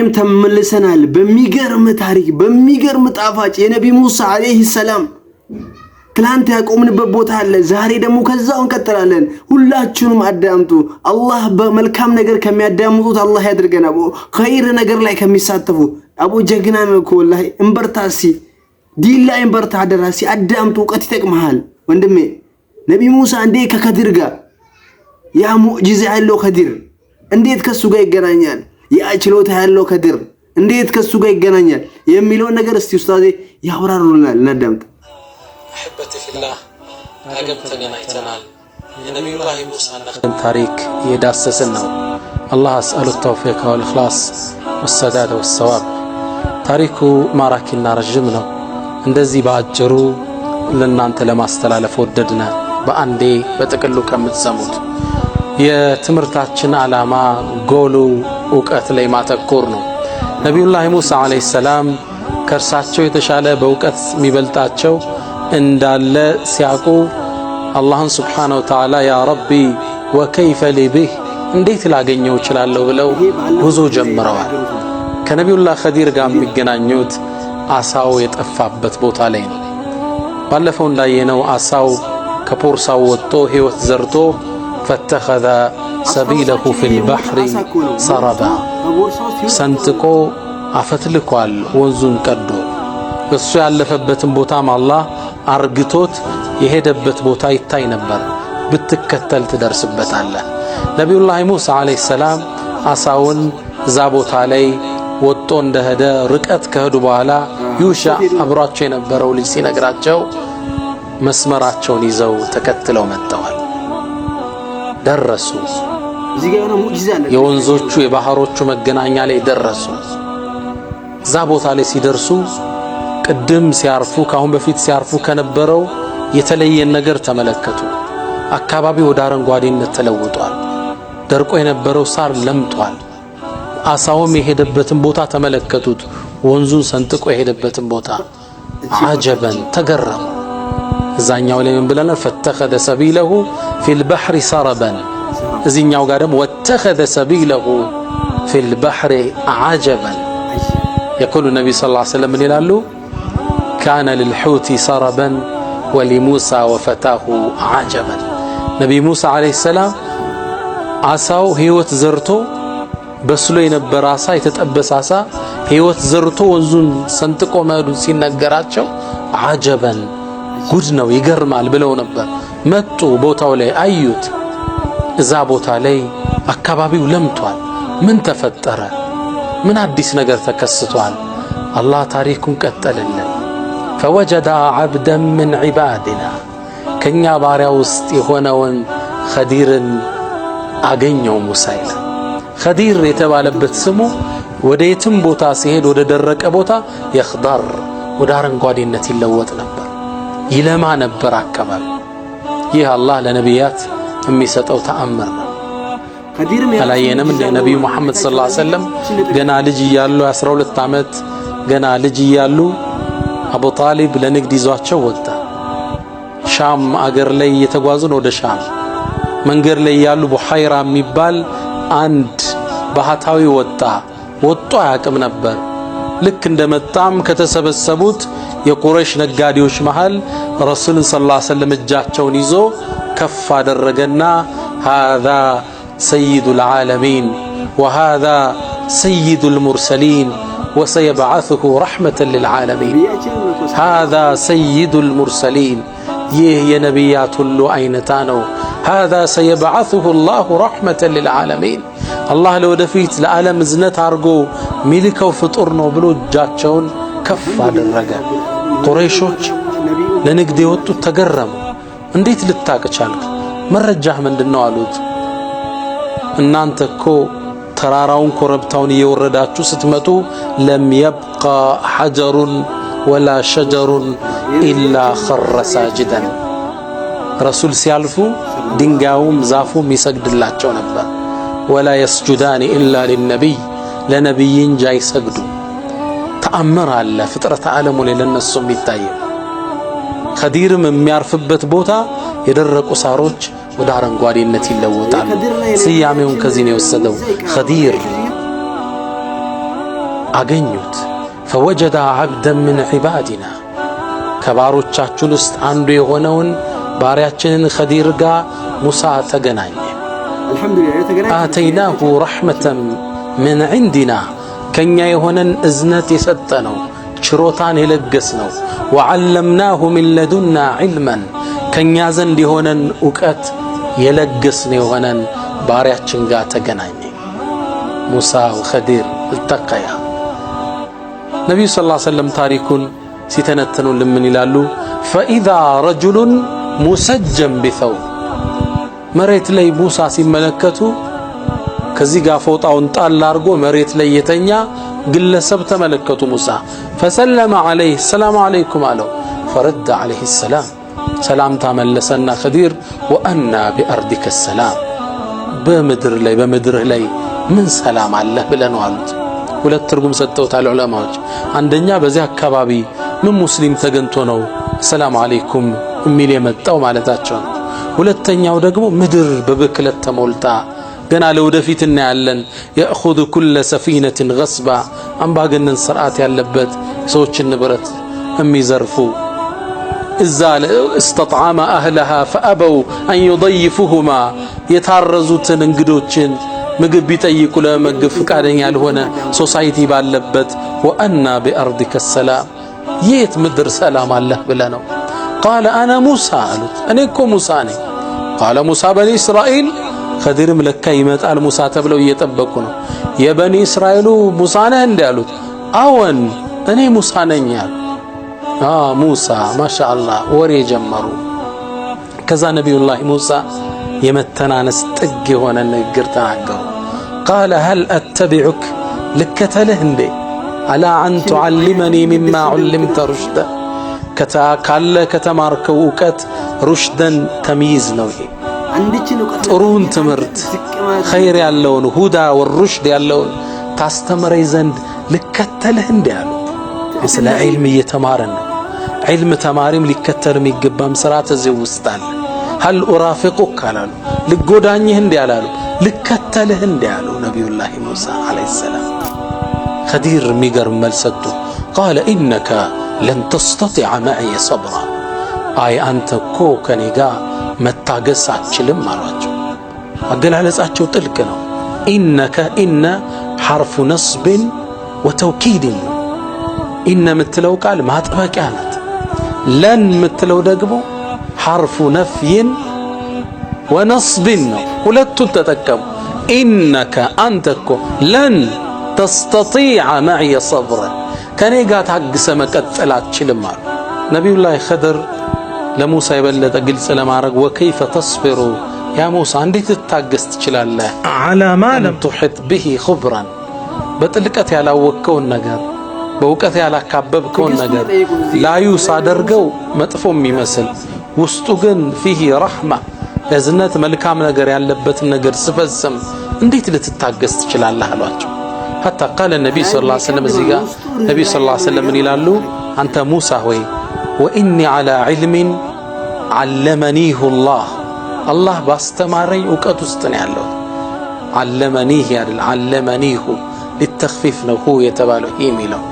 ዛሬም ተመልሰናል በሚገርም ታሪክ፣ በሚገርም ጣፋጭ የነቢ ሙሳ ዓለይሂ ሰላም። ትላንት ያቆምንበት ቦታ አለ። ዛሬ ደግሞ ከዛው እንቀጥላለን። ሁላችሁንም አዳምጡ። አላህ በመልካም ነገር ከሚያዳምጡት አላህ ያድርገን። አቦ ኸይር ነገር ላይ ከሚሳተፉ። አቦ ጀግና ነው እኮ ወላሂ። እንበርታ እስኪ፣ ዲን ላይ እንበርታ። አደራሲ አዳምጡ። እውቀት ይጠቅመሃል ወንድሜ። ነቢ ሙሳ እንዴት ከከድር ጋር፣ ያ ሙዕጂዛ ያለው ከድር እንዴት ከሱ ጋር ይገናኛል? ያ ችሎታ ያለው ከድር እንዴት ከሱ ጋር ይገናኛል የሚለውን ነገር እስቲ ኡስታዜ ያብራሩልናል። እናዳምጥ። أحبتي في الله፣ ዳግም ተገናኝተናል። የነቢዩላህ ሙሳን ታሪክ እየዳሰስን ነው። አላህ أسأل التوفيق والإخلاص والسداد والصواب። ታሪኩ ማራኪና ረዥም ነው። እንደዚህ በአጭሩ ለእናንተ ለማስተላለፍ ወደድነ። በአንዴ በጥቅሉ ከምትሰሙት የትምህርታችን ዓላማ ጎሉ እውቀት ላይ ማተኮር ነው። ነቢዩላህ ሙሳ ዓለይሂ ሰላም ከእርሳቸው የተሻለ በእውቀት የሚበልጣቸው እንዳለ ሲያውቁ አላህን سبحانه وتعالى يا ربي وكيف لي به፣ እንዴት ላገኘው እችላለሁ ብለው ጉዞ ጀምረዋል። ከነቢዩላህ ኸዲር ጋር የሚገናኙት አሳው የጠፋበት ቦታ ላይ ነው። ባለፈው እንዳየነው አሳው ከፖርሳው ወጥቶ ሕይወት ዘርቶ فاتخذ سبيله في البحر سربا፣ ሰንጥቆ አፈትልኳል ወንዙን ቀዶ። እሱ ያለፈበትን ቦታም አላህ አርግቶት የሄደበት ቦታ ይታይ ነበር። ብትከተል ትደርስበታለህ። ነቢዩላህ ሙሳ ዓለይሂ ሰላም አሳውን እዛ ቦታ ላይ ወጥቶ እንደሄደ ርቀት ከሄዱ በኋላ ዩሻ አብሯቸው የነበረው ልጅ ሲነግራቸው መስመራቸውን ይዘው ተከትለው መጥተዋል። ደረሱ። እዚህ ጋር የሆነ ሙዕጂዛ አለ። የወንዞቹ የባህሮቹ መገናኛ ላይ ደረሱ። እዛ ቦታ ላይ ሲደርሱ ቅድም ሲያርፉ፣ ከአሁን በፊት ሲያርፉ ከነበረው የተለየን ነገር ተመለከቱ። አካባቢው ወደ አረንጓዴነት ተለውጧል። ደርቆ የነበረው ሳር ለምቷል። አሳውም የሄደበትን ቦታ ተመለከቱት። ወንዙን ሰንጥቆ የሄደበትን ቦታ عجبا ተገረሙ። እዛኛው ላይ ምን ብለናል? فاتخذ سبيله في البحر سربا። እዚህኛው ጋር ደግሞ واتخذ سبيله في البحر عجبا። يقول النبي صلى الله عليه وسلم ምን ይላሉ? كان للحوت سربا ولموسى وفتاه عجبا። ነቢይ ሙሳ ዓለይሂ ሰላም አሳው ህይወት ዘርቶ፣ በስሎ የነበረ አሳ፣ የተጠበሰ አሳ ህይወት ዘርቶ ወንዙን ሰንጥቆ መሄዱን ሲነገራቸው عجبا፣ ጉድ ነው፣ ይገርማል ብለው ነበር። መጡ፣ ቦታው ላይ አዩት። እዛ ቦታ ላይ አካባቢው ለምቷል። ምን ተፈጠረ? ምን አዲስ ነገር ተከስቷል? አላህ ታሪኩን ቀጠለልን። فوجدا عبدا من عبادنا፣ ከኛ ባሪያ ውስጥ የሆነውን ኸዲርን አገኘው ሙሳ ይላል። ኸዲር የተባለበት ስሙ ወደ የትም ቦታ ሲሄድ ወደ ደረቀ ቦታ يخضر፣ ወደ አረንጓዴነት ይለወጥ ነበር፣ ይለማ ነበር አካባቢ። ይህ አላህ ለነቢያት የሚሰጠው ተአምር ነው። ከዲርም አላየንም እንደ ነቢዩ መሐመድ صلى الله عليه وسلم ገና ልጅ እያሉ፣ 12 ዓመት ገና ልጅ እያሉ አቡ ጣሊብ ለንግድ ይዟቸው ወጣ። ሻም አገር ላይ እየተጓዙ ነው። ወደ ሻም መንገድ ላይ ያሉ ቡሐይራ የሚባል አንድ ባህታዊ ወጣ። ወጥቶ አያውቅም ነበር። ልክ እንደመጣም ከተሰበሰቡት የቁረይሽ ነጋዴዎች መሃል ረሱልን صلى الله عليه وسلم እጃቸውን ይዞ ከፍ አደረገና هذا سيد العالمين وهذا سيد المرسلين وسيبعثه رحمة للعالمين، هذا سيد المرسلين፣ ይህ የነቢያት ሁሉ አይነታ ነው። هذا سيبعثه الله رحمة للعالمين፣ አላህ ለወደፊት ለዓለም እዝነት አድርጎ ሚልከው ፍጡር ነው ብሎ እጃቸውን ከፍ አደረገ። ቁረይሾች ለንግድ የወጡት ተገረሙ። እንዴት ልታቅ ቻልክ? መረጃህ ምንድን ነው አሉት። እናንተ እኮ ተራራውን ኮረብታውን እየወረዳችሁ ስትመጡ لم يبق حجر ولا شجر إلا خر ساجدا፣ ረሱል ሲያልፉ ድንጋዩም ዛፉም ይሰግድላቸው ነበር። ولا يسجدان إلا للنبي፣ ለነቢይ እንጂ አይሰግዱ። ተአምር አለ ፍጥረተ ዓለሙ ላይ ለነሱ የሚታየው። ከዲርም የሚያርፍበት ቦታ የደረቁ ሳሮች ወደ አረንጓዴነት ይለወጣሉ። ስያሜውን ከዚህ ነው የወሰደው ኸዲር። አገኙት። فوجدا عبدا من عبادنا ከባሮቻችን ውስጥ አንዱ የሆነውን ባሪያችንን ኸዲር ጋር ሙሳ ተገናኘ። آتيناه رحمة من عندنا ከእኛ የሆነን እዝነት የሰጠ ነው፣ ችሮታን የለገስ ነው። وعلمناه من لدنا علما ከእኛ ዘንድ የሆነን እውቀት የለገስን የሆነን ባሪያችን ጋር ተገናኘ። ሙሳ ወኸዲር التقيا። ነቢዩ صلى الله عليه وسلم ታሪኩን ሲተነትኑልን ምን ይላሉ? فإذا رجل مسجى بثوب መሬት ላይ ሙሳ ሲመለከቱ ከዚህ ጋር ፎጣውን ጣል አድርጎ መሬት ላይ የተኛ ግለሰብ ተመለከቱ። ሙሳ فسلم عليه السلام عليكم አለው። فرد عليه السلام ሰላምታ መለሰና ኸዲር وأنى بأرضك السلام በምድር ላይ በምድርህ ላይ ምን ሰላም አለህ ብለህ ነው አሉት። ሁለት ትርጉም ሰጥተውታል ዑለማዎች። አንደኛ በዚህ አካባቢ ምን ሙስሊም ተገኝቶ ነው ሰላም አለይኩም የሚል የመጣው ማለታቸው ነው። ሁለተኛው ደግሞ ምድር በብክለት ተሞልታ ገና ለወደፊት እናያለን። يأخذ كل سفينة غصبا አምባገነን ስርዓት ያለበት ሰዎችን ንብረት የሚዘርፉ እዛ استطعما أهلها فأبوا أن يضيفوهما የታረዙትን እንግዶችን ምግብ ቢጠይቁ ለመመገብ ፍቃደኛ ያልሆነ society ባለበት وأنى بأرضك السلام የት ምድር ሰላም አለህ ብለህ ነው። قال أنا موسى አሉት። እኔ እኮ ሙሳ ነኝ። قال موسى بني إسرائيل ኸዲርም ለካ ይመጣል ሙሳ ተብለው እየጠበቁ ነው። የበኒ እስራኤሉ ሙሳ ነህ እንዲ አሉት። አዎን እኔ ሙሳ ነኝ አሉ። ሙሳ ማሻአላህ ወሬ ጀመሩ። ከዛ ነቢዩላህ ሙሳ የመተናነስ ጥግ የሆነ ንግግር ተናገሩ። قال هل أتبعك ልከተልህ እንዴ على أن تعلمني مما علمت رشدا ካለ ከተማርከው እውቀት رشدا تمييز ነው። ይሄ ጥሩን ትምህርት ኸይር ያለውን هدى ورشد ያለውን ታስተምረኝ ዘንድ ልከተልህ እንዴ አሉ። ስለ ዒልም እየተማረን ነው። ዒልም ተማሪም ሊከተል የሚገባም ስርዓት እዚህ ውስጥ አለ። هل أرافقك አላሉ፣ ልጎዳኝህ እንዴ አላሉ፣ ልከተልህ እንዴ አሉ ነቢዩላህ ሙሳ عليه السلام። ኸዲር የሚገርም መልስ ሰጡ። قال إنك لن تستطيع معي صبرا፣ አይ አንተ እኮ ከኔ ጋር መታገስ አትችልም አሏቸው። አገላለጻቸው ጥልቅ ነው። إنك إن حرف نصب وتوكيد ነው። إن የምትለው ቃል ማጥበቂያ ናት። لن የምትለው ደግሞ حرف نفي ونصب ነው። ሁለቱን ተጠቀሙ። إنك አንተ እኮ لن تستطيع معي صبرا ከኔ ጋር ታግሰ መቀጠል አትችልም አሉ። ነቢዩላህ ኸድር ለሙሳ የበለጠ ግልጽ ለማድረግ وكيف تصبر يا موسى እንዴት ልትታገስ ትችላለህ? على ما لم تحط به خبرا በጥልቀት ያላወቅከውን ነገር በእውቀት ያላካበብከውን ነገር ላዩ ሳደርገው መጥፎ የሚመስል ውስጡ ግን فيه رحمة እዝነት መልካም ነገር ያለበትን ነገር ስፈጽም እንዴት ልትታገስ ትችላለህ አሏቸው። حتى قال النبي صلى الله عليه وسلم እዚህ ጋር ነቢዩ صلى الله عليه وسلم ምን ይላሉ? አንተ ሙሳ ሆይ وإني على علم علمنيه الله አላህ ባስተማረኝ እውቀት ውስጥ ነው ያለሁት። علمنيه አይደል علمنيه للتخفيف ነው ሁ የተባለው ሂ የሚለው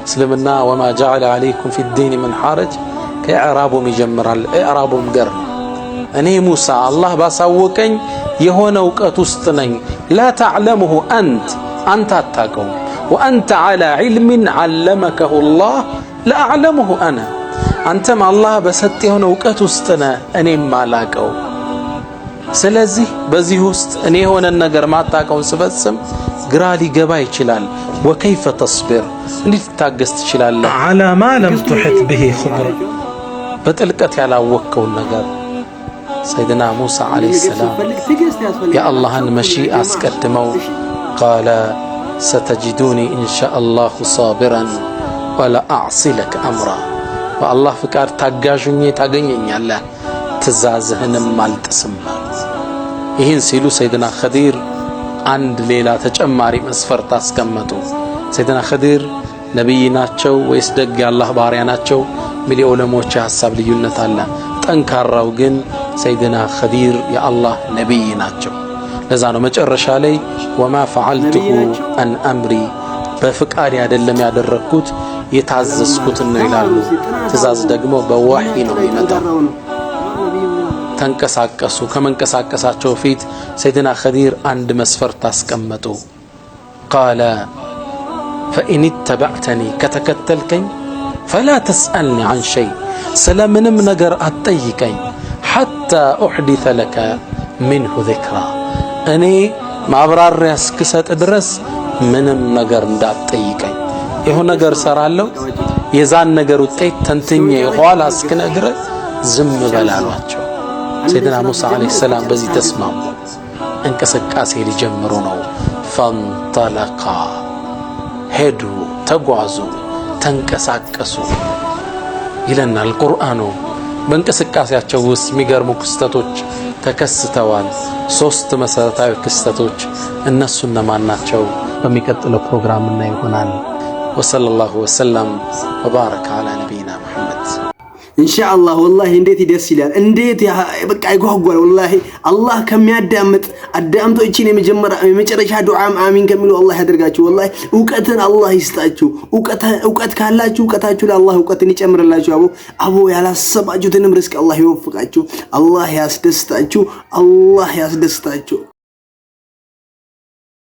እስልምና وما جعل عليكم في الدين من حرج ከኢዕራቡም ይጀምራል። ኢዕራቡም ገር ነው። እኔ ሙሳ አላህ ባሳወቀኝ የሆነ እውቀት ውስጥ ነኝ። لا تعلمه أنت አንተ አታውቀውም። وأنت على علم علمكه الله لا أعلمه أنا አንተም አላህ በሰጠ የሆነ እውቀት ውስጥ ነህ፣ እኔም አላቀው። ስለዚህ በዚህ ውስጥ እኔ የሆነን ነገር ማታውቀውን ስፈጽም ግራ ሊገባ ይችላል። وكيف تصبر እንዴት ትታገስ ትችላለህ? على ما لم تحط به خبرا በጥልቀት ያላወቅከውን ነገር ሰይድና ሙሳ عليه السلام የአላህን መሺአ አስቀድመው قال ستجدني إن شاء الله صابرا ولا أعصي لك أمرا በአላህ ፍቃድ ታጋዥ ሆኜ ታገኘኛለህ፣ ትእዛዝህንም አልጥስም። ይህን ሲሉ ሰይድና ኸዲር አንድ ሌላ ተጨማሪ መስፈርት አስቀመጡ። ሰይድና ኸዲር ነቢይ ናቸው ወይስ ደግ የአላህ ባሪያ ናቸው ሚል የዑለሞች የሐሳብ ልዩነት አለ። ጠንካራው ግን ሰይድና ኸዲር የአላህ ነቢይ ናቸው። ለዛ ነው መጨረሻ ላይ وما فعلته عن أمري በፍቃድ አይደለም ያደረግኩት የታዘዝኩትን ነው ይላሉ። ትእዛዝ ደግሞ በወህይ ነው የሚመጣው። ተንቀሳቀሱ። ከመንቀሳቀሳቸው ፊት ሰይድና ኸዲር አንድ መስፈርት አስቀመጡ። قال فإن اتبعتني ከተከተልከኝ فلا تسألني عن شيء ስለ ምንም ነገር አትጠይቀኝ፣ حتى أحدث لك منه ذكرا እኔ ማብራሪያ እስክሰጥ ድረስ ምንም ነገር እንዳትጠይቀኝ። የሆነ ነገር እሰራለሁ፣ የዛን ነገር ውጤት ተንትኜ ኋላ እስክነግርህ ዝም በል አሏቸው። ሰይድና ሙሳ ዓለይሂ ሰላም በዚህ ተስማሙ። እንቅስቃሴ ሊጀምሩ ነው። ፈንጠለቃ ሄዱ፣ ተጓዙ፣ ተንቀሳቀሱ ይለናል ቁርአኑ። በእንቅስቃሴያቸው ውስጥ የሚገርሙ ክስተቶች ተከስተዋል። ሶስት መሰረታዊ ክስተቶች፣ እነሱ እነማን ናቸው? በሚቀጥለው ፕሮግራም እና ይሆናል። ወሰለላሁ ወሰለም ወባረከ ዐላ ነቢይና መሐመድ። ኢንሻአላህ ወላሂ እንዴት ደስ ይላል! እንዴት በቃ ይጓጓል። ወላሂ አላህ ከሚያዳምጥ አዳምጦ እቺን የመጨረሻ ዱዓም አሚን ከሚሉ አላህ ያደርጋችሁ። ወላሂ እውቀትን አላህ ይስጣችሁ። እውቀት ካላችሁ እውቀታችሁ ለአላህ እውቀትን ይጨምርላችሁ። አቦ አቦ ያላሰባችሁትንም ርስቅ አላህ ይወፍቃችሁ። አላህ ያስደስታችሁ። አላህ ያስደስታችሁ።